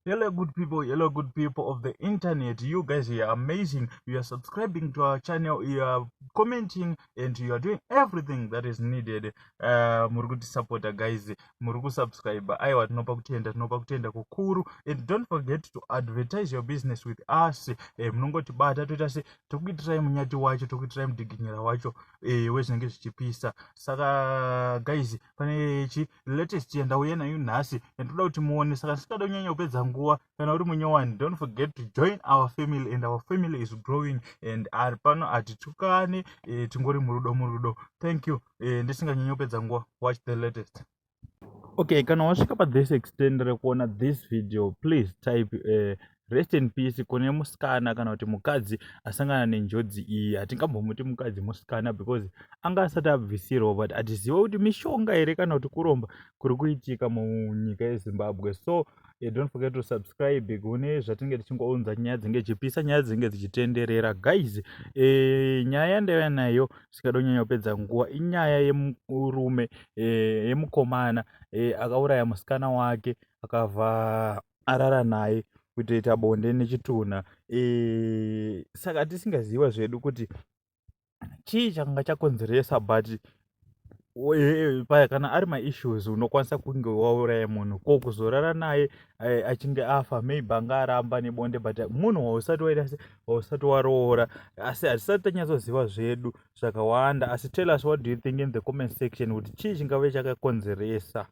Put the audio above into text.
Hello, good people. Hello, good people of the internet. You guys are amazing. You are subscribing to our channel, you are commenting, and you are doing everything that is needed. Muri kutisapota guys, muri kusubscribe. Aiwa, tinopa kutenda, tinopa kutenda kukuru. And don't forget to advertise your business with us. Munongotibata, toita se tokuitirai munyati wacho, tokuitirai mudhiginyira wacho wezvinenge zvichipisa. Saka guys, pane chi latest yandauya nayo nhasi yandoda kuti muone. Saka ndisingada kunyanya kupedza nguva, kana uri munyowani, don't forget to join our family, and our family is growing, and ari pano hatitukane, tingori murudo, murudo. Thank you. Ndisinganyanyi kupedza nguva, watch the latest. Okay, kana wasvika pathis extent rekuona this video, please type "Rest in peace" kune musikana kana kuti mukadzi asangana nenjodzi iyi. Hatingambomuti mukadzi, musikana, because anga asati abvisirwa, but hatiziva kuti mishonga here kana kuti kuromba kuri kuitika munyika yeZimbabwe. So don't forget to subscribe kune zvatinenge tichingounza, nyaya dzinenge dzichipisa, nyaya dzinenge dzichitenderera. Guys, nyaya yandaiva nayo, singada kunyanya kupedza nguva, inyaya yemurume, yemukomana akauraya musikana wake, akabva arara naye kutoita bonde nechitunha. Saka tisingaziva zvedu kuti chii changa chakonzeresa, but paya kana ari maissues, unokwanisa kunge wauraya munhu, ko kuzorara naye achinge afa? Maybe anga aramba nebonde, but munhu wausati waita se wausati waroora. Asi hatisati tanyatsoziva zvedu zvakawanda. Asi tell us, what do you think in the comment section, kuti chii chingave chakakonzeresa?